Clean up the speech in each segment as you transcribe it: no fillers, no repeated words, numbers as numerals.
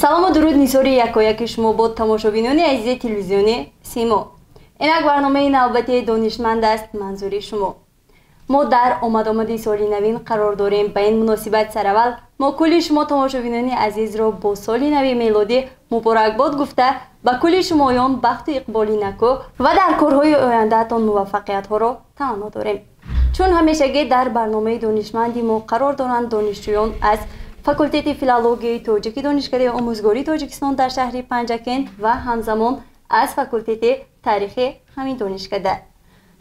Салому дуруд нисори якояки шумо бод тамошобинони азизи телевизиони Симо. Инак барномаи навбатии донишманд аст манзури шумо. Мо дар омад-омади соли навин қарор дорем. Ба ин муносибат сараввал мо кулли шумо тамошобинони азизро бо соли нави мелодӣ муборакбод гуфта ба кулли шумоён бахту иқболи накӯ ва дар корҳои ояндаатон муваффақиятҳоро таманно дорем. Чун ҳамешагӣ дар барномаи донишманди мо қарор доранд донишҷӯён аз факултети филологияи тоҷики Донишкадаи омӯзгории Тоҷикистон дар шаҳри Панҷакент ва ҳамзамон аз факултети таърихи ҳамин донишкада.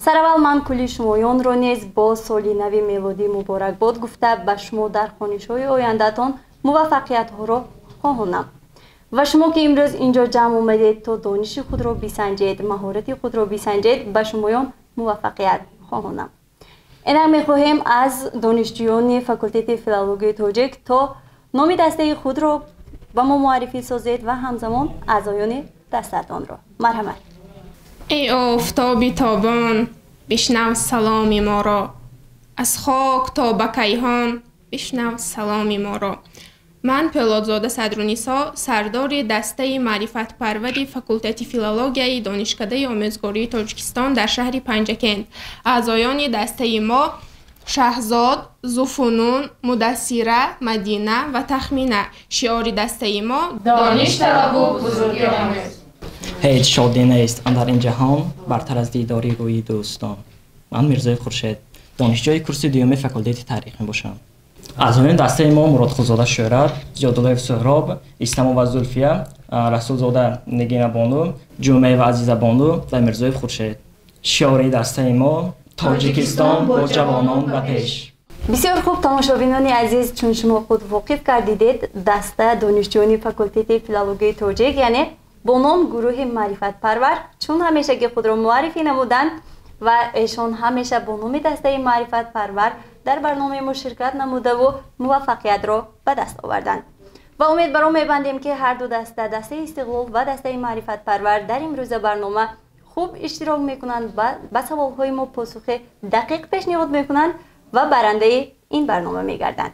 Сараввал ман кулли шумоёнро низ бо соли нави мелодӣ муборакбод гуфта ба шумо дар хонишҳои ояндаатон муваффақиятҳоро хоҳонам. Ва шумо ки имрӯз инҷо ҷамъ омадед то дониши худро бисанҷед, маҳорати худро бисанҷед, ба шумоён муваффақият хоҳонам. Инак мехоҳем аз донишҷӯёни факултети филологияи тоҷик то номи дастаи худро ба мо муаррифӣ созед ва ҳамзамон аъзоёни дастаатонро. Марҳамат. Эй офтоби тобон, бишнав саломи моро, аз хок то ба кайҳон, бишнав саломи моро. Ман Пӯлодзода Садрунисо, сардори дастаи маърифатпарвари факултети филологияи Донишкадаи омӯзгории Тоҷикистон дар шаҳри Панҷакент. Аъзоёни дастаи мо Шаҳзод, Зуфунун, Мудассира, Мадина ва Тахмина. Шиори дастаи мо дониш талабу бузургӣ омӯз. Ҳеҷ шодӣ нест андар ин ҷаҳон бартар аз дидори рӯи дӯстон. Ман Мирзои Хуршед, донишҷӯи курси дуюми факултети таърих мебошам. Аъзоёни дастаи мо Муродқулзода Шӯҳрат, Зиёдуллоев Суҳроб, Исламова Зулфия, Расулзода Нигинабону, Ҷумъаева Азизабону ва Мирзоев Хуршед. Шиори дастаи мо Тоҷикистон бо ҷавонон ба пеш. Бисёр хуб, тамошобинони азиз, чун шумо худ воқиф кардидед, даста донишҷӯёни факултети филологияи тоҷик, яъне бо ном гурӯҳи маърифатпарвар, чун ҳамешагӣ худро муаррифӣ намуданд ва эшон ҳамеша бо номи дастаи маърифатпарвар дар барномаи мо ширкат намудаву муваффақиятро ба даст оварданд. Ва умед бар он мебандем, ки ҳар ду даста, дастаи Истиқлол ва дастаи маърифатпарвар, дар имрӯза барнома хуб иштирок мекунанд ва ба саволҳои мо посухи дақиқ пешниҳод мекунанд ва барандаи ин барнома мегарданд.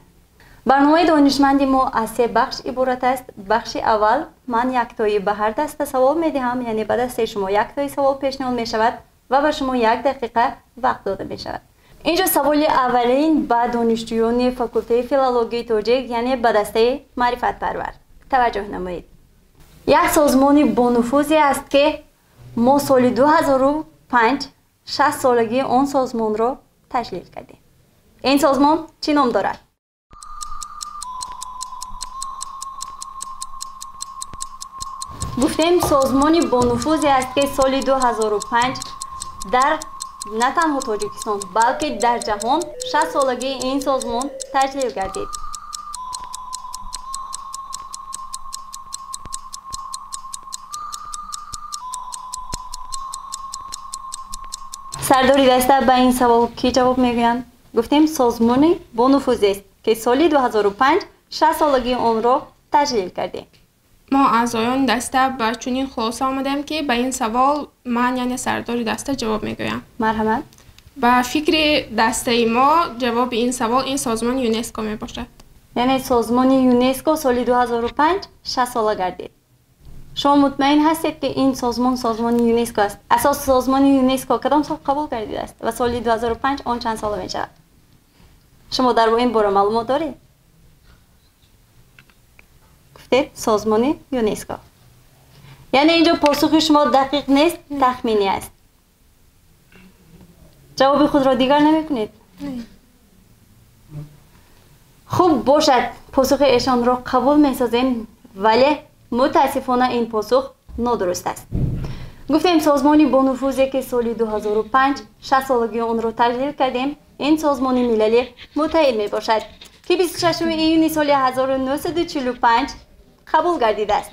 Барномаи донишманди мо аз се бахш иборат аст. Бахши аввал ман яктоӣ ба ҳар даста савол медиҳам, яъне ба дастаи шумо яктои савол пешниҳод мешавад ва ба шумо як дақиқа вақт дода мешавад. Инҷо саволи аввалин ба донишҷӯёни факултети филологияи тоҷик, яъне ба дастаи маърифатпарвар. Таваҷҷӯҳ намоед. Як созмони бонуфузе аст, ки мо соли 2005 60 солагии он созмонро таҷлил кардем. Ин созмон чӣ ном дорад? Гуфтем созмони бонуфузе аст, ки соли 2005 дар на танҳо Тоҷикистон, балки дар ҷаҳон 60 солагии ин созмон таҷлил гардид. Сардори даста ба ин савол кӣ ҷавоб мегӯянд? Гуфтем созмони бонуфузест, ки соли 2005 60 солагии онро таҷлил кардем. Мо аъзоёни даста ба чунин хулоса омадем, ки ба ин савол ман, яъне сардори даста, ҷавоб мегӯям. Марҳамат. Ба фикри дастаи мо ҷавоби ин савол ин созмони ЮНЕСКО мебошад. Яъне созмони ЮНЕСКО соли 2005 60 сола гардид. Шумо мутмаин ҳастед, ки ин созмон созмони ЮНЕСКО аст? Асос созмони ЮНЕСКО кадом сол қабул гардидааст ва соли 2005 он чанд сола мешавад? Шумо дар ин бора маълумот доред? Гуфтед созмони ЮНЕСКО. Яъне инҷо посухи шумо дақиқ нест, тахминӣ аст. Ҷавоби худро дигар намекунед? Хуб бошад, посухи эшонро қабул месозем, вале мутаассифона ин посух нодуруст аст. Гуфтем созмони бонуфузе, ки соли 2005 60 солагии онро таҷлил кардем, ин созмони Милали Муттаҳид мебошад, ки 26 июни соли 1945 қабул гардидааст.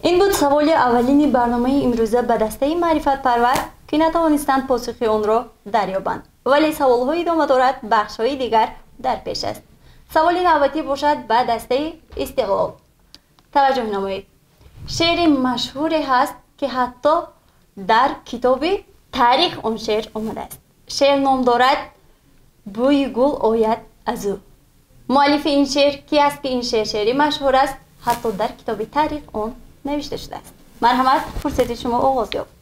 Ин буд саволи аввалини барномаи имрӯза ба дастаи маърифатпарвар, ки натавонистанд посухи онро дарёбанд. Вале саволҳо идома дорад, бахшҳои дигар дар пеш аст. Саволи навбатӣ бошад ба дастаи Истиқлол. Таваҷҷӯҳ намоед. Шеъри машҳуре ҳаст, ки ҳатто дар китоби таърих он шеър омадааст. Шеър ном дорад «Бӯи гул ояд аз ӯ». Муаллифи ин шеър ки аст, ки ин шеър шеъри машҳур аст? Ҳатто дар китоби таърих он навишта шудааст. Марҳамат, фурсати шумо оғоз ёфт.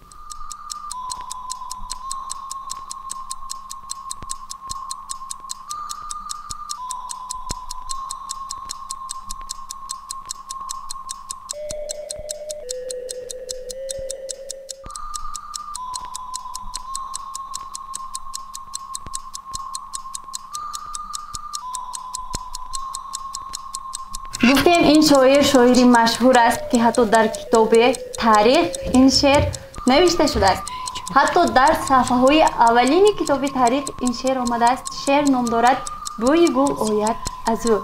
Гуфтем ин шоир шоири машҳур аст, ки ҳатто дар китоби таърих ин шеър навишта шудааст. Ҳатто дар саҳфаҳои аввалини китоби таърих ин шеър омадааст. Шеър ном дорад «Бӯи гул ояд аз ӯ».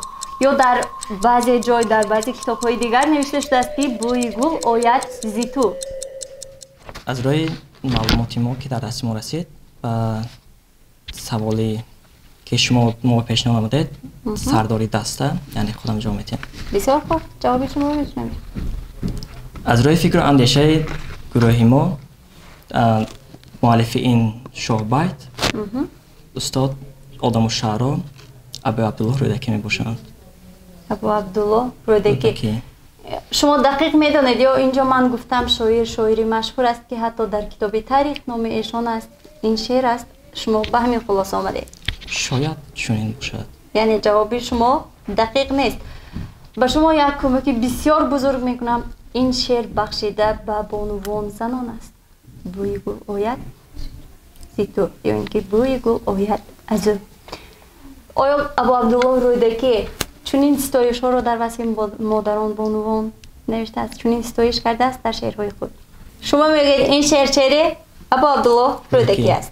Ё дар баъзе ҷой, дар баъзе китобҳои дигар навишта шудааст, ки бӯи гул ояд зи ту. Аз рӯи маълумоти мо, ки дар дасти мо расид, ба саволи ки шумо мо пешниҳод намудед, сардори даста, яъне худам ҷавоб медиҳам. Бисёр хуб, ҷавоби шуморо мешунавем. Аз рӯи фикру андешаи гурӯҳи мо, муаллифи ин шоҳбайт устод Одаму Шаъро Абу Абдуллоҳ Рӯдакӣ мебошанд. Абу Абдуллоҳ Рӯдакӣ. Шумо дақиқ медонед, ё инҷо ман гуфтам шоир шоири машҳур аст, ки ҳатто дар китоби таърих номи эшон аст, ин шеър аст. Шумо ба ҳамин хулоса омадед? Шояд чунин бошад. Яъне ҷавоби шумо дақиқ нест. Ба шумо як кӯмаки бисёр бузург мекунам. Ин шеър бахшида ба бонувон занон аст. Бӯи гул ояд зи ту, ё ин ки бӯи гул ояд аз ӯ. Оё Абу Абдуллоҳ Рӯдакӣ чунин ситоишҳоро дар васфи модарон бонувон навиштааст, чунин ситоиш кардааст дар шеърҳои худ? Шумо мегӯед ин шеър шеъри Абу Абдуллоҳ Рӯдакӣ аст.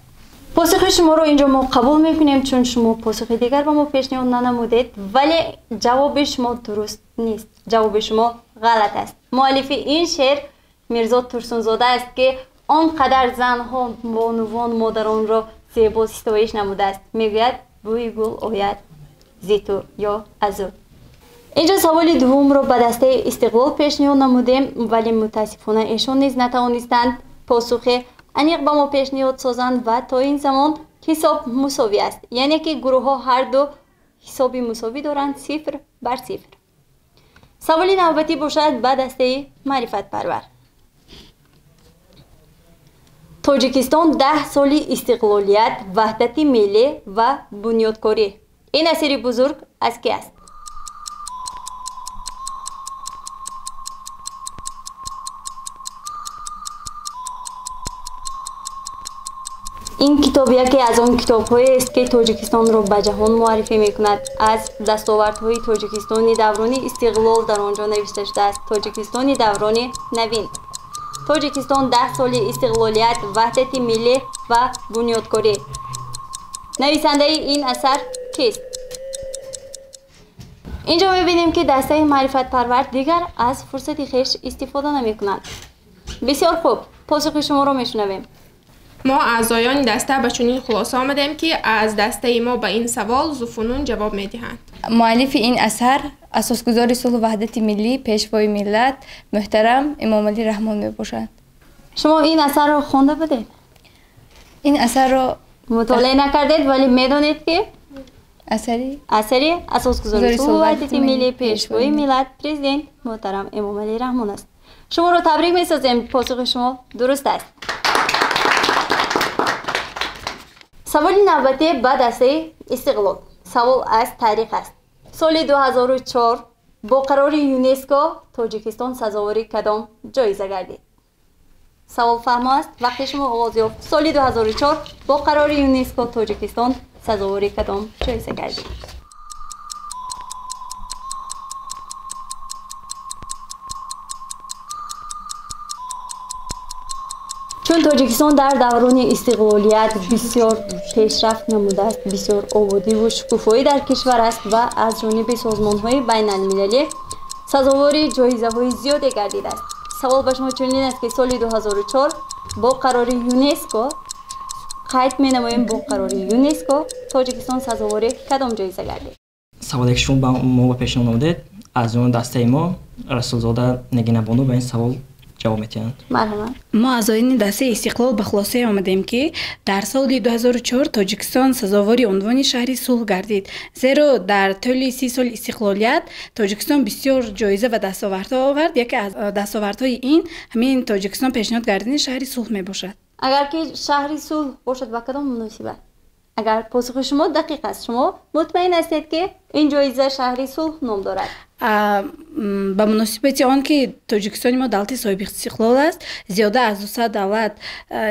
Посухи шуморо инҷо мо қабул мекунем, чун шумо посухи дигар ба мо пешниҳод нанамудед, вале ҷавоби шумо дуруст нест. Ҷавоби шумо ғалат аст. Муаллифи ин шеър Мирзо Турсунзода аст, ки он қадар занҳо, бонувон, модаронро зебо ситоиш намудааст. Мегӯяд бӯи гул ояд зи ту ё аз ӯ. Инҷо саволи дуввумро ба дастаи Истиқлол пешниҳод намудем, вале мутаассифона эшон низ натавонистанд посухи аниқ ба мо пешниҳод созанд ва то ин замон ҳисоб мусовӣ аст. Яъне ки гурӯҳҳо ҳарду ҳисоби мусовӣ доранд, 0-0. Саволи навбатӣ бошад ба дастаи Маърифатпарвар. Тоҷикистон 10 соли истиқлолият, ваҳдати миллӣ ва бунёдкорӣ. Ин асари бузург аз ки аст? Ин китоб яке аз он китобҳоест, ки Тоҷикистонро ба ҷаҳон муаррифӣ мекунад. Аз дастовардҳои Тоҷикистони даврони истиқлол дар он ҷо навишта шудааст. Тоҷикистони даврони навин. Тоҷикистон 10 соли истиқлолият, ваҳдати миллӣ ва бунёдкорӣ. Нависандаи ин асар кист? Инҷо мебинем, ки дастаи Маърифатпарвар дигар аз фурсати хеш истифода намекунанд. Бисёр хуб, посухи шуморо мешунавем. Мо аъзоёни даста ба чунин хулоса омадем, ки аз дастаи мо ба ин савол Зуфунун ҷавоб медиҳанд. Муаллифи ин асар асосгузори сулҳу ваҳдати миллӣ, пешвои миллат муҳтарам Эмомалӣ Раҳмон мебошад. Шумо ин асарро хонда будед? Ин асарро мутолиа накардед, вале медонед, ки асари асосгузори сулҳу ваҳдати миллӣ, пешвои миллат, президент муҳтарам Эмомалӣ Раҳмон аст. Шуморо табрик месозем, посухи шумо дуруст аст. Саволи навбатӣ ба дастаи Истиқлол. Савол аз таърих аст. Соли 2004 бо қарори ЮНЕСКО Тоҷикистон сазовори кадом ҷоиза гардид? Савол фаҳмо аст. Вақти шумо оғоз ёфт. Соли 2004 бо қарори ЮНЕСКО Тоҷикистон сазовори кадом ҷоиза гардид? Чун Тоҷикистон дар даврони истиқлолият бисёр пешрафт намудааст, бисёр ободиву шукуфоӣ дар кишвар аст ва аз ҷониби созмонҳои байналмилалӣ сазовори ҷоизаҳои зиёде гардидааст. Савол ба шумо чунин аст, ки соли 2004 бо қарори ЮНЕСКО, қайд менамоем, бо қарори ЮНЕСКО Тоҷикистон сазовори кадом ҷоиза гардид? Саволе ки шумо ба мо пешниҳод намудед, аз ҷониби дастаи мо Расулзода Нагинабону ба ин савол ҷавоб медиҳанд. Марҳамат. Мо аъзоёни дастаи Истиқлол ба хулосае омадем, ки дар соли 2004 Тоҷикистон сазовори унвони шаҳри сулҳ гардид, зеро дар тӯли 30 соли истиқлолият Тоҷикистон бисёр ҷоиза ва дастовардҳо овард. Яке аз дастовардҳои ин ҳамин Тоҷикистон пешниҳод гардидани шаҳри сулҳ мебошад. Агар ки шаҳри сулҳ бошад, ба кадом муносибат? Агар посухи шумо дақиқ аст, шумо мутмаин ҳастед, ки ин ҷоиза шаҳри сулҳ ном дорад? Ба муносибати он ки Тоҷикистони мо давлати соҳиби истиқлол аст, зиёда аз 200 давлат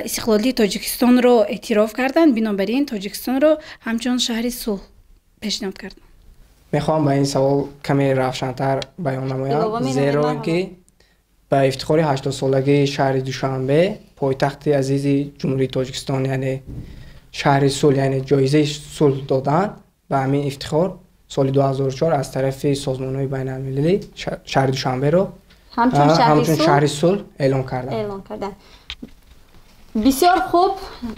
истиқлолии Тоҷикистонро эътироф карданд, бинобар ин Тоҷикистонро ҳамчун шаҳри сулҳ пешниҳод карданд. Мехоҳам ба ин савол каме равшантар баён намоям, зеро ки ба ифтихори 80-солагии шаҳри Душанбе, пойтахти азизи Ҷумҳурии Тоҷикистон, яъне шаҳри сулҳ, яъне ҷоизаи сулҳ доданд. Ба ҳамин ифтихор соли 2004 аз тарафи созмонҳои байналмилалӣ шаҳри Душанберо ҳамчун шаҳри сулҳ эълон карданд. Бисёр хуб,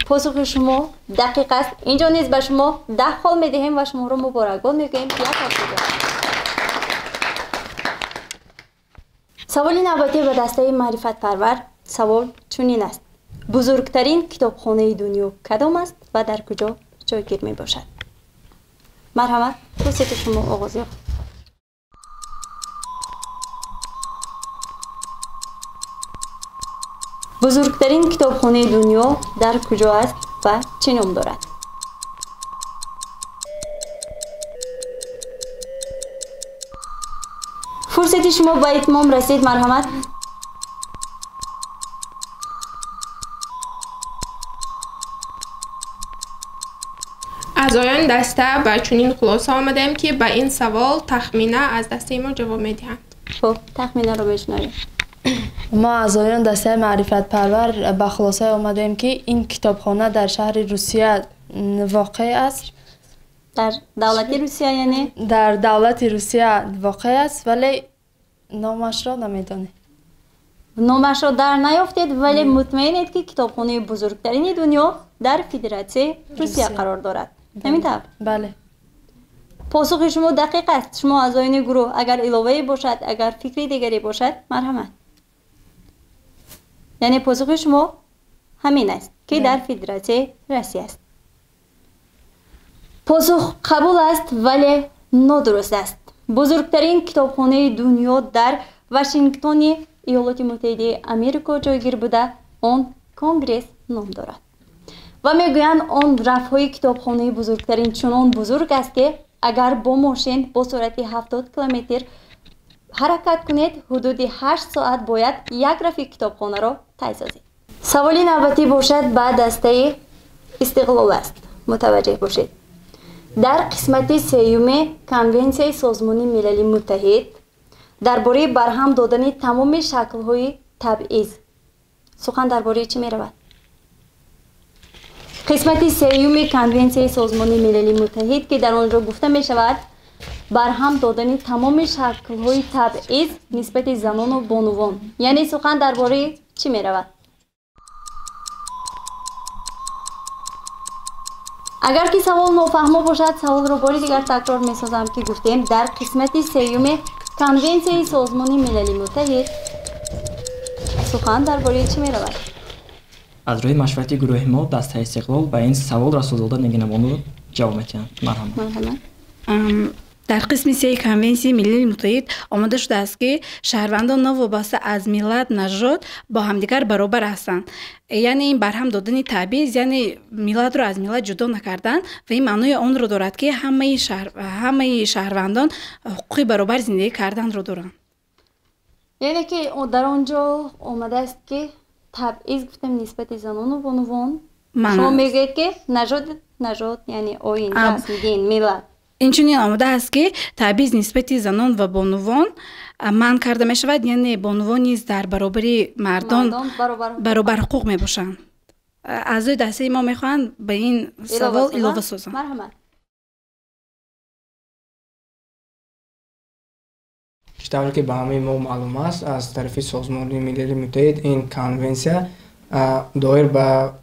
посухи шумо дақиқ аст. Инҷо низ ба шумо 10 хол медиҳем ва шуморо муборакбод мегӯем. Саволи навбатӣ ба дастаи маърифатпарвар. Савол чунин аст: бузургтарин китобхонаи дунё кадом аст ва дар куҷо ҷойгир мебошад? Марҳамат, фурсати шумо оғоз ёфт. Бузургтарин китобхонаи дунё дар куҷо аст ва чӣ ном дорад? Фурсати шумо ба итмом расид. Марҳамат. Аъзоёни даста ба чунин хулоса омадем, ки ба ин савол тахмина аз дастаи мо ҷавоб медиҳанд. Хуб, тахминаро мешунавем. Мо аъзоёни дастаи маърифатпарвар ба хулосае омадем, ки ин китобхона дар шаҳри Русия воқеъ аст. Дар давлати Русия, яъне? Дар давлати Русия воқеъ аст, вале номашро намедонем. Номашро дар наёфтед, вале мутмаинед, ки китобхонаи бузургтарини дунё дар Федератсияи Русия қарор дорад. Ҳамин тавр? Бале. Посухи шумо дақиқ аст. Шумо аъзоёни гурӯҳ, агар иловае бошад, агар фикри дигаре бошад, марҳамат. Яъне посухи шумо ҳамин аст, ки дар Федератсияи Россия аст. Посух қабул аст, вале нодуруст аст. Бузургтарин китобхонаи дунё дар Вашингтони Иёлоти Муттаҳидаи Америко ҷойгир буда, он Конгресс ном дорад. Ва мегӯянд, он рафҳои китобхонаи бузургтарин чунон бузург аст, ки агар бо мошин бо суръати 70 километр ҳаракат кунед, ҳудуди 8 соат бояд як рафи китобхонаро тай созед. Саволи навбатӣ бошад ба дастаи Истиқлол аст. Мутаваҷҷеҳ бошед. Дар қисмати сеюми Конвенсияи Созмони Милали Муттаҳид дар бораи барҳам додани тамоми шаклҳои табъиз сухан дар бораи чӣ меравад? Қисмати сеюми Конвенсияи Созмони Милали Муттаҳид, ки дар он ҷо гуфта мешавад барҳам додани тамоми шаклҳои табъиз нисбати занону бонувон, яъне сухан дар бораи чӣ меравад? Агар ки савол нофаҳмо бошад, саволро бори дигар такрор месозам, ки гуфтем дар қисмати сеюми Конвенсияи Созмони Милали Муттаҳид сухан дар бораи чӣ меравад? Аз рӯи машварати гурӯҳи мо дастаи Истиқлол ба ин савол Расулзода Нигинабону ҷавоб медиҳанд. Марҳамат. Дар қисми сеи Конвенсияи Милали Муттаҳид омода шудааст, ки шаҳрвандон новобаста аз миллат, нажод бо ҳамдигар баробар ҳастанд. Яъне ин барҳам додани табъиз, яъне миллатро аз миллат ҷудо накардан, ва ин маънои онро дорад, ки ҳамаи шаҳрвандон ҳуқуқи баробар зиндагӣ карданро доранд. Яъне ки дар он ҷо омадааст, ки табъиз гуфтем нисбати занону бонувон. Шумо мегӯед, ки нажод, яъне оин, расм, дин, миллат. Инчунин омадааст, ки табъиз нисбати занон ва бонувон манъ карда мешавад, яъне бонувон низ дар баробари мардон баробар ҳуқуқ мебошанд. Аъзои дастаи мо мехоҳанд ба ин савол илова созанд. Марҳамат. Чӣ тавре ки ба ҳамаи мо маълум аст, аз тарафи Созмони Милали Муттаҳид ин конвенсия доир ба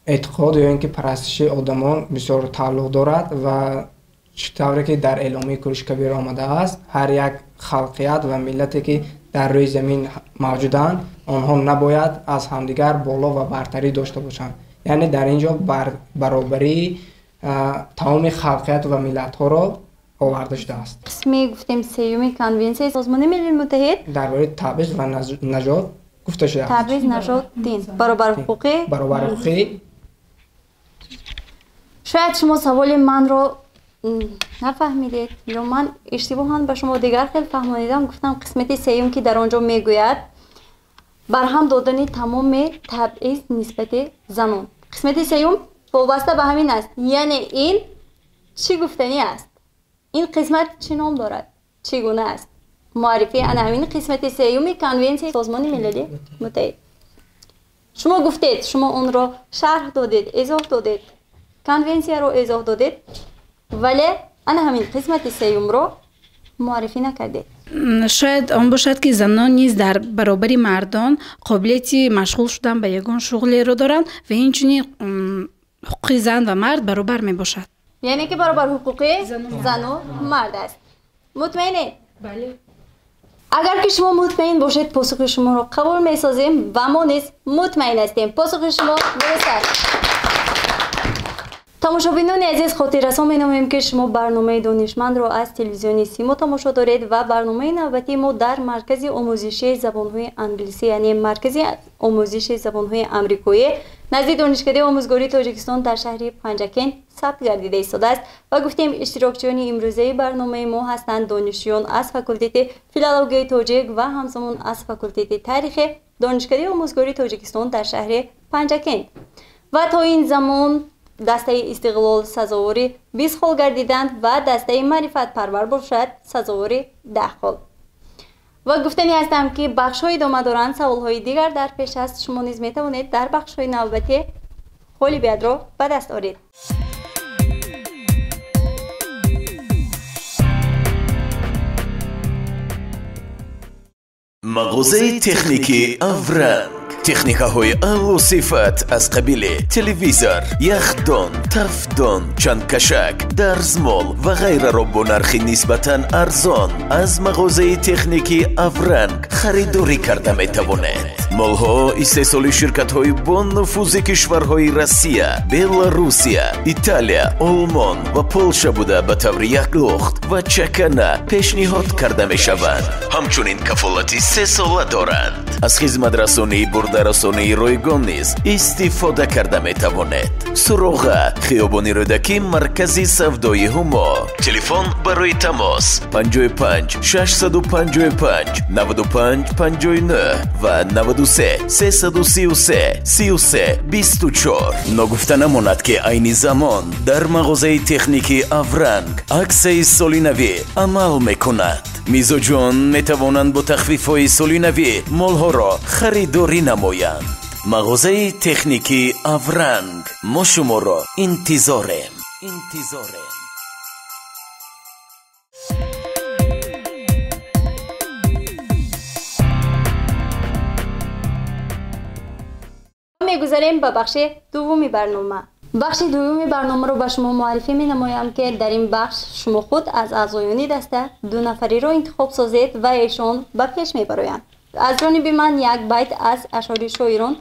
эътиқод ё ин ки парастиши одамон бисёр тааллуқ дорад ва чӣ тавре ки дар эъломияи Куруши Кабир омадааст, ҳар як Халқият ва миллате ки дар рӯи замин мавҷуданд, онҳо набояд аз ҳамдигар боло ва бартарӣ дошта бошанд. Яъне дар ин ҷо баробарии тамоми халқият ва миллатҳоро оварда шудааст. Қисми гуфтем сеюми Конвенсияи Созмони Милали Муттаҳид дар бораи табъиз ва нажод гуфта шудааст. Табъиз, нажод, дин, баробарҳуқуқӣ. Баробарҳуқуқӣ. Шояд шумо саволи манро нафаҳмидед ё ман иштибоҳан ба шумо дигар хел фаҳмонидам. Гуфтам қисмати сеюм, ки дар он ҷо мегӯяд барҳам додани тамоми табъиз нисбати занон. Қисмати сеюм вобаста ба ҳамин аст. Яъне ин чӣ гуфтанӣ аст? Ин қисмат чӣ ном дорад? Чӣ гуна аст? Муаррифии ана ҳамин қисмати сеюми Конвенсияи Созмони Милали Муттаҳид. Шумо гуфтед, шумо онро шарҳ додед, эзоҳ додед, конвенсияро эзоҳ додед, вале ана ҳамин қисмати сеюмро муаррифӣ накардед. Шояд он бошад, ки занон низ дар баробари мардон қобилияти машғул шудан ба ягон шуғлеро доранд ва инчунин ҳуқуқи зан ва мард баробар мебошад. Яъне ки баробар ҳуқуқи зану мард аст. Мутмаинед? Бале. Агар ки шумо мутмаин бошед, посухи шуморо қабул месозем ва мо низ мутмаин ҳастем. Посухи шумо дуруст аст. Тамошобинони азиз, хотиррасон менамоем, ки шумо барномаи Донишмандро аз телевизиони Симо тамошо доред ва барномаи навбатии мо дар Маркази омӯзишии забонҳои англисӣ, яъне Маркази омӯзиши забонҳои амрикоӣ назди Донишкадаи омӯзгории Тоҷикистон дар шаҳри Панҷакент сабт гардида истодааст. Ва гуфтем, иштирокчиёни имрӯзаи барномаи мо ҳастанд донишҷӯён аз факултети филологияи тоҷик ва ҳамзамон аз факултети таърихи Донишкадаи омӯзгории Тоҷикистон дар шаҳри Панҷакент. Ва то ин замон дастаи Истиқлол сазовори 20 хол гардиданд ва дастаи Маърифатпарвар бошад сазовори 10 хол. Ва гуфтанӣ ҳастам, ки бахшҳо идома доранд, саволҳои дигар дар пеш аст. Шумо низ метавонед дар бахшҳои навбатӣ ғолибиятро ба даст оред. Мағозаи техникии Авранг. Техникаҳои аъло сифат аз қабили телевизор, яхдон, тафдон, чандкашак, дарзмол ва ғайраро бо нархи нисбатан арзон аз мағозаи техникии Авранг харидорӣ карда метавонед. Молҳо истеҳсоли ширкатҳои бонуфузи кишварҳои Россия, Беларусия, Италия, Олмон ва Полша буда ба таври яклухт ва чакана пешниҳод карда мешаванд. Ҳамчунин кафолати сесола доранд. Аз хизматрасонии бурдарасонии ройгон низ истифода карда метавонед. Суроға: хиёбони Рӯдакӣ, маркази савдои Ҳумо. Телефон барои тамос 55 655 95 59 ва 93 333 33 24. Ногуфта намонад, ки айни замон дар мағозаи техникии Авранг аксияи солинавӣ амал мекунад. Мизоҷон метавонанд бо тахфифҳои солинавӣ молҳоро харидорӣ намоянд. Мағозаи техникии Авранг, мо шуморо интизорем. Интизорем. Мегузарем ба бахши дуввуми барнома. Бахши дуюми барномаро ба шумо муаррифӣ менамоям, ки дар ин бахш шумо худ аз аъзоёни даста ду нафариро интихоб созед ва эшон ба пеш мебароянд. Аз ҷониби ман як байт аз ашъори шоирон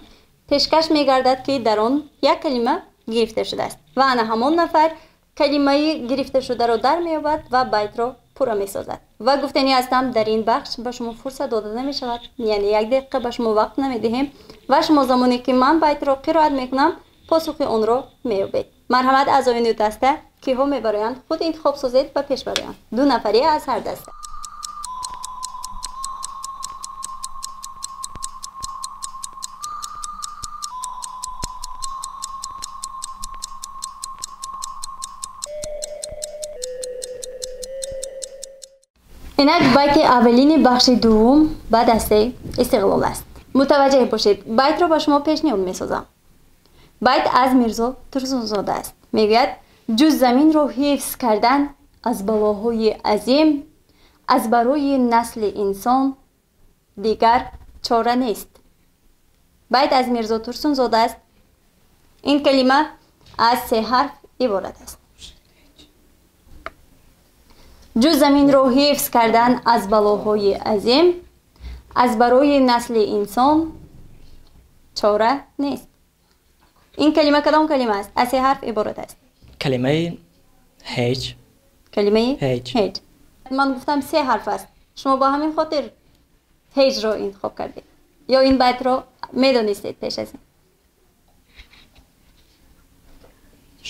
пешкаш мегардад, ки дар он як калима гирифта шудааст ва ана ҳамон нафар калимаи гирифташударо дар меёбад ва байтро пурра месозад. Ва гуфтанӣ ҳастам, дар ин бахш ба шумо фурсат дода намешавад, яъне як дақиқа ба шумо вақт намедиҳем ва шумо замоне ки ман байтро қироат мекунам, посухи онро меёбед. Марҳамат, аъзоёни даста киҳо мебароянд, худ интихоб созед ва пеш бароянд. Ду нафари аз ҳар даста. Инак байти аввалини бахши дуввум ба дастаи Истиқлол аст. Мутаваҷҷеҳ бошед, байтро ба шумо пешниҳод месозам. Байт аз Мирзо Турсунзода аст. Мегӯяд: ҷуз заминро ҳифз кардан аз балоҳои азим, аз барои насли инсон дигар чора нест. Байт аз Мирзо Турсунзода аст. Ин калима аз се ҳарф иборат аст. Ҷуз заминро ҳифз кардан аз балоҳои азим, аз барои насли инсон чора нест. Ин калима кадом калима аст? Аз се ҳарф иборат аст. Калимаи ҳеҷ. Калимаи ҳеҷ. Ҳеҷ. Ман гуфтам се ҳарф аст. Шумо ба ҳамин хотир ҳеҷро интихоб кардед ё ин байтро медонистед пеш аз ин?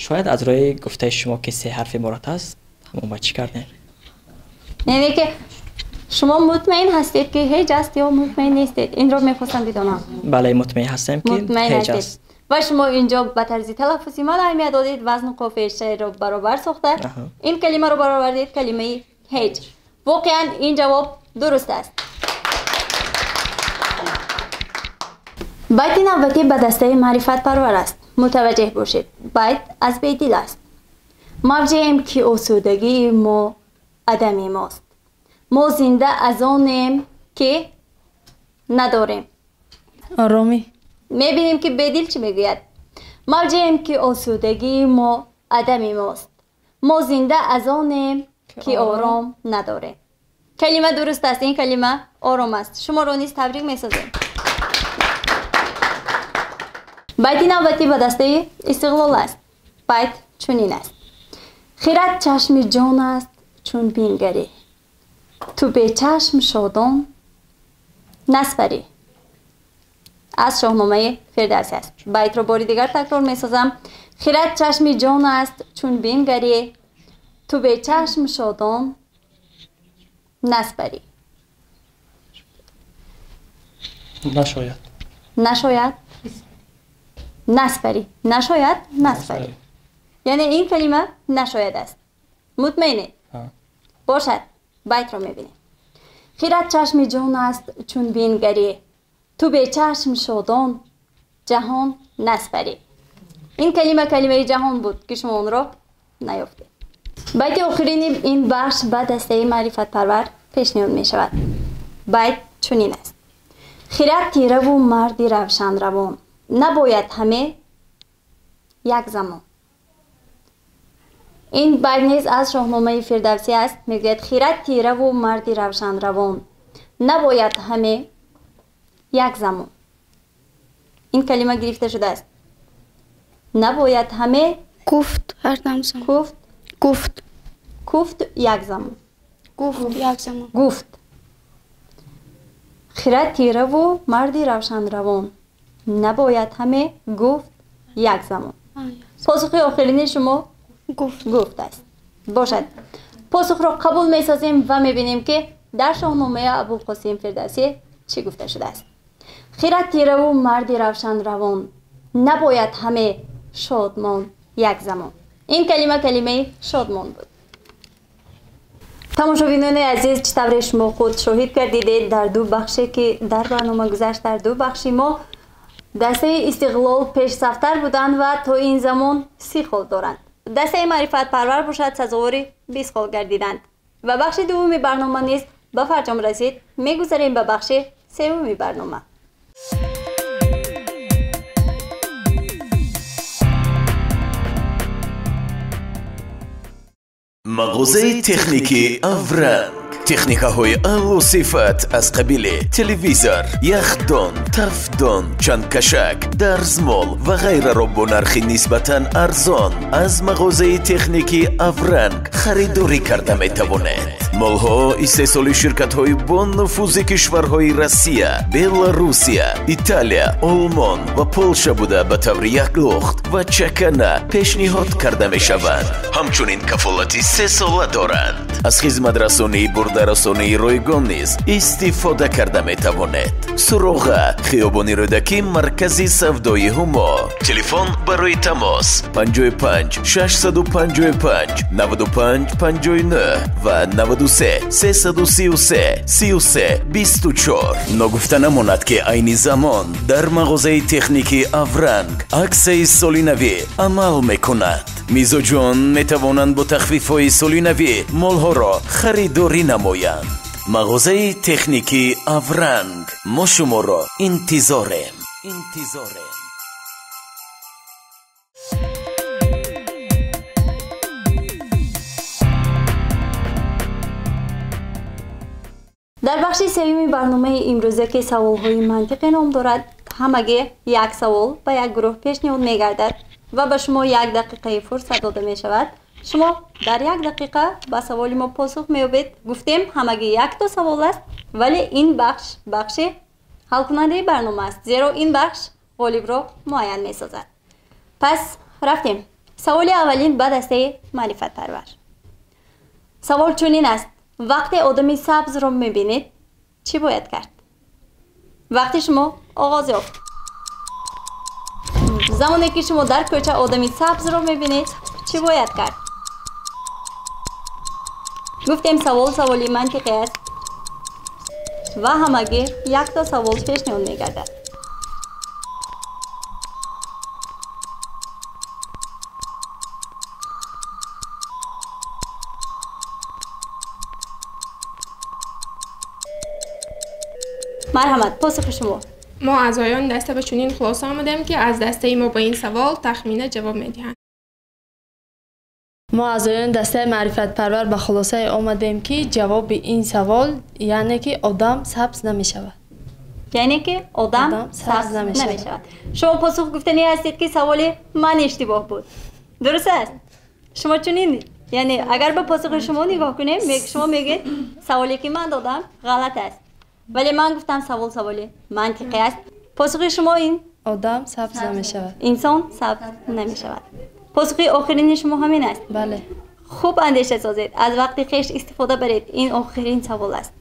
Шояд аз рӯи гуфтаи шумо ки се ҳарф иборат аст, ҳамон ба чӣ кардем? Яъне ки шумо мутмаин ҳастед ки ҳеҷ аст ё мутмаин нестед? Инро мехостам бидонам. Бале, мутмаин ҳастем ки ҳеҷ аст. Ва шумо инҷо ба тарзи талаффузи ман аҳамият додед, вазну қофияи шеърро баробар сохта, ин калимаро баровардед, калимаи ҳеҷ. Воқеан ин ҷавоб дуруст аст. Байти навбатӣ ба дастаи маърифатпарвар аст. Мутаваҷҷеҳ бошед, байт аз бедил аст. Мавҷеем ки осудагии мо адами мост. Мо зинда аз онем ки надорем. Оромӣ. Мебинем ки бедил чӣ мегӯяд. Мавҷеем ки осудагии мо адами мост. Мо зинда аз онем ки ором надорем. Калима дуруст аст, ин калима ором аст. Шуморо низ табрик месозем. Байти навбатӣ ба дастаи истиқлол аст. Байт чунин аст. Хират чашми ҷон аст чун бингарӣ. Ту бечашм шодон наспарӣ. Аз Шоҳномаи Фирдавсӣ аст. Байтро бори дигар такрор месозам. Хират чашми ҷон аст чун бингарӣ. Ту бечашм шодон наспарӣ. Нашояд. Нашояд? Наспарӣ. Нашояд, наспарӣ. Яъне ин калима нашояд аст. Мутмаинед? Бошад, байтро мебинем. Хират чашми ҷон аст чун бингарӣ. Ту бечашм шодон ҷаҳон наспарӣ. Ин калима калимаи ҷаҳон буд ки шумо онро наёфтед. Байти охирини ин бахш ба дастаи маърифатпарвар пешниҳод мешавад. Байт чунин аст. Хират тираву марди равшанравон. Набояд ҳаме як замон. Ин байт низ аз Шоҳномаи Фирдавсӣ аст. Мегӯяд хират тираву марди равшанравон. Набояд ҳаме як замон. Ин калима гирифта шудааст. Набояд ҳаме куфт ҳар замон. Куфт. Куфт. Куфт як замон. Гуфт як замон. Гуфт. Хират тираву марди равшанравон. Набояд ҳаме гуфт як замон. Посухи охирини шумо гуфт. Гуфт аст. Бошад. Посухро қабул месозем ва мебинем ки дар Шоҳномаи Абулқосим Фирдавсӣ чӣ гуфта шудааст. Хират тираву марди равшанравон. Набояд ҳаме шодмон як замон. Ин калима калимаи шодмон буд. Тамошобинони азиз, чӣ тавре шумо худ шоҳид гардидед, дар ду бахше ки дар барнома гузашт, дар ду бахши мо дастаи истиқлол пешсафтар буданд ва то ин замон 30 хол доранд. Дастаи маърифатпарвар бошад сазовори 20 хол гардиданд. Ва бахши дуввуми барнома низ ба фарҷом расид. Мегузарем ба бахши севуми барнома. Мағозаи техникии Авранг. Техникаҳои аъло сифат аз қабили телевизор, яхдон, тафдон, чандкашак, дарзмол ва ғайраро бо нархи нисбатан арзон аз мағозаи техникии Авранг харидорӣ карда метавонед. Молҳо истеҳсоли ширкатҳои боннуфузи кишварҳои Россия, Беларусия, Италия, Олмон ва Полша буда ба таври яклухт ва чакана пешниҳод карда мешаванд. Ҳамчунин кафолати 3 сола доранд. Аз хизматрасонии бурдарасонии ройгон низ истифода карда метавонед. Суроға: хиёбони Рӯдакӣ, маркази савдои Ҳумо. Телефон барои тамос 55 655 95 59 ва 93 333 33 24. Ногуфта намонад, ки айни замон дар мағозаи техникии Авранг аксияи солинавӣ амал мекунад. Мизоҷон метавонанд бо тахфифҳои солинавӣ молҳоро харидорӣ намоянд. Мағозаи техникии Авранг, мо шуморо интизорем, интизорем. Дар бахши сеюми барномаи имрӯза, ки саволҳои мантиқӣ ном дорад, ҳамагӣ як савол ба як гурӯҳ пешниҳод мегардад ва ба шумо як дақиқаи фурсат дода мешавад. Шумо дар як дақиқа ба саволи мо посух меёбед. Гуфтем, ҳамагӣ якто савол аст, вале ин бахш бахши ҳалкунандаи барнома аст, зеро ин бахш ғолибро муайян месозад. Пас рафтем. Саволи аввалин ба дастаи маърифатпарвар. Савол чунин аст: вақте одами сабзро мебинед, чӣ бояд кард? Вақти шумо оғоз ёфт. Замоне ки шумо дар кӯча одами сабзро мебинед, чӣ бояд кард? Гуфтем, савол саволи мантиқӣ аст ва ҳамагӣ якто савол пешниҳод мегардад. Марҳамат, посухи шумо. Мо аъзоёни даста ба чунин хулоса омадем, ки аз дастаи мо ба ин савол тахмина ҷавоб медиҳанд. Мо аъзоёни дастаи маърифатпарвар ба хулосае омадем, ки ҷавоби ин савол яъне ки одам сабз намешавад. Яъне ки одам сабз намешавад. Шумо посух гуфтанӣ ҳастед, ки саволи ман иштибоҳ буд. Дуруст аст? Шумо чунин, яъне агар ба посухи шумо нигоҳ кунем, шумо мегӯед саволе ки ман додам ғалат аст. Вале ман гуфтам савол саволи мантиқӣ аст. Посухи шумо ин? Одам сабз намешавад. Инсон сабз намешавад. Посухи охирини шумо ҳамин аст? Бале. Хуб андеша созед, аз вақти хеш истифода баред. Ин охирин савол аст.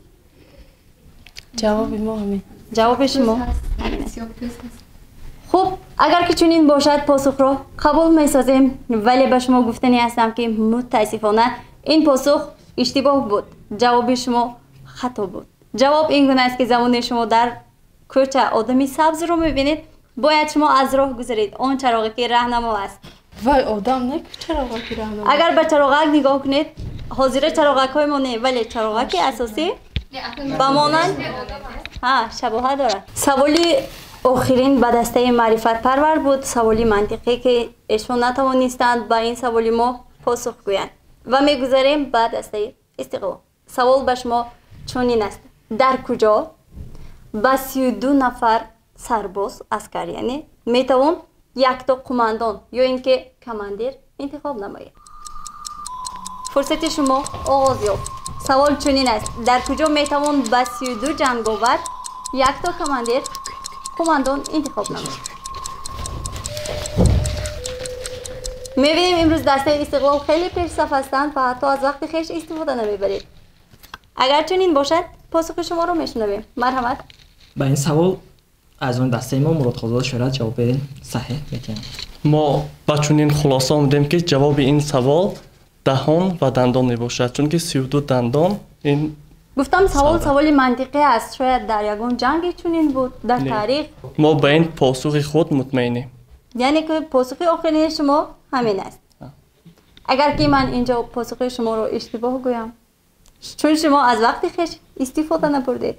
Ҷавоби мо ҳамин. Ҷавоби шумо ҳамин аст. Хуб, агар ки чунин бошад, посухро қабул месозем, вале ба шумо гуфтанӣ ҳастам, ки мутаассифона ин посух иштибоҳ буд. Ҷавоби шумо хато буд. Ҷавоб ин гуна аст, ки замоне шумо дар кӯча одами сабзро мебинед, бояд шумо аз роҳ гузаред, он чароғе ки раҳнамо аст. Вай, одам не чароғе ки раҳнамо. Агар ба чароғак нигоҳ кунед, ҳозира чароғакҳои мо не, вале чароғаки асосӣ ба монанд шабоҳат дорад. Саволи охирин ба дастаи маърифатпарвар буд, саволи мантиқӣ, ки эшон натавонистанд ба ин саволи мо посух гӯянд. Ва мегузарем ба дастаи Истиқлол. Савол ба шумо чунин аст: дар куҷо ба 32 нафар сарбоз, аскар, яъне метавон якто қумандон ё ин ки командир интихоб намоед? Фурсати шумо оғоз ёфт. Савол чунин аст: дар куҷо метавон ба 32 ҷанговар якто командир, қумандон интихоб намоед? Мебинем, имрӯз дастаи Истиқлол хеле пешсаф ҳастанд ва ҳатто аз вақти хеш истифода намебаред. Агар чунин бошад, посухи шуморо мешунавем. Марҳамат. Ба ин савол аз он дастаи мо Муродхозода Шӯҳрат ҷавоби саҳеҳ медиҳанд. Мо ба чунин хулоса омадем, ки ҷавоби ин савол даҳон ва дандон мебошад, чунки 32 дандон ин. Гуфтам, савол саволи мантиқӣ аст. Шояд дар ягон ҷанге чунин буд дар таърих. Мо ба ин посухи худ мутмаинем. Яъне ки посухи охирини шумо ҳамин аст. Агар ки ман инҷо посухи шуморо иштибоҳ гӯям, чун шумо аз вақти хеш истифода набурдед,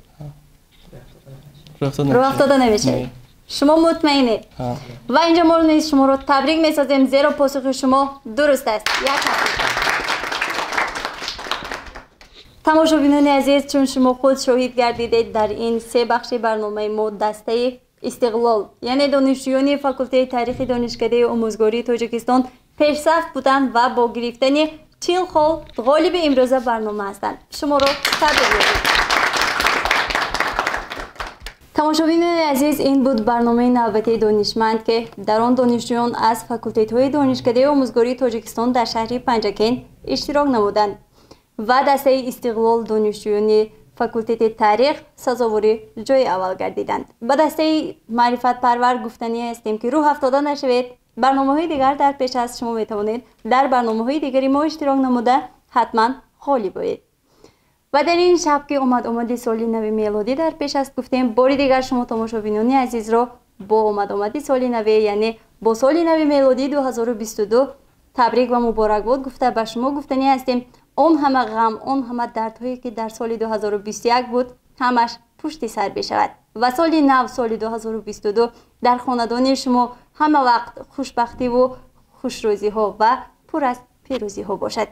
роҳ афтода намешавед. Шумо мутмаинед? Ва инҷо мо низ шуморо табрик месозем, зеро посухи шумо дуруст аст. Як ҳафта. Тамошобинони азиз, чун шумо худ шоҳид гардидед, дар ин се бахши барномаи мо дастаи Истиқлол, яъне донишҷӯёни факултети таърихи Донишкадаи омӯзгории Тоҷикистон пешсаф буданд ва бо гирифтани 40 хол ғолиби имрӯза барнома ҳастанд. Шуморо табрик мегӯем. Тамошобинони азиз, ин буд барномаи навбатии Донишманд, ки дар он донишҷӯён аз факултетҳои Донишкадаи омӯзгории Тоҷикистон дар шаҳри Панҷакент иштирок намуданд ва дастаи Истиқлол донишҷӯёни факултети таърих сазовори ҷои аввал гардиданд. Ба дастаи маърифатпарвар гуфтанӣ ҳастем, ки рӯҳ афтода нашавед. Барномаҳои дигар дар пеш аст. Шумо метавонед дар барномаҳои дигари мо иштирок намуда ҳатман ғолиб оед. Ва дар ин шаб, ки омад-омади соли нави мелодӣ дар пеш аст, гуфтем, бори дигар шумо тамошобинони азизро бо омад-омади соли наве, яъне бо соли нави мелодӣ 2022 табрик ва муборакбод гуфта ба шумо гуфтанӣ ҳастем: он ҳама ғам, он ҳама дардҳое ки дар соли 2021 буд, ҳамаш пушти сар бишавад ва соли нав, соли 2022 дар хонадони шумо ҳама вақт хушбахтиву хушрӯзиҳо ва пур аз пирӯзиҳо бошад.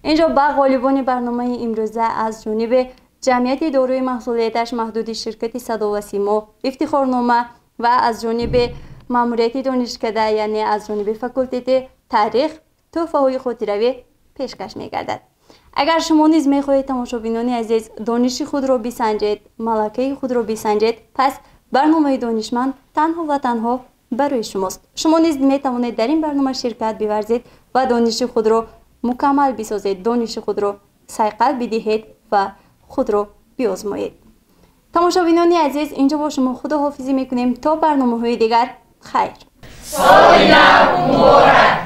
Инҷо ба ғолибони барномаи имрӯза аз ҷониби ҷамъияти дорои маҳсулияташ маҳдуди ширкати Садо ва Симо ифтихорнома ва аз ҷониби маъмурияти донишкада, яъне аз ҷониби факултети таърих тӯҳфаҳои хотиравӣ пешкаш мегардад. Агар шумо низ мехоҳед, тамошобинони азиз, дониши худро бисанҷед, малакаи худро бисанҷед, пас барномаи Донишманд танҳо ва танҳо барои шумост. Шумо низ метавонед дар ин барнома ширкат биварзед ва дониши худро мукаммал бисозед, дониши худро сайқал бидиҳед ва худро биозмоед. Тамошобинони азиз, инҷо бо шумо худоҳофизӣ мекунем то барномаҳои дигар. Хайр. Соли нав муборак!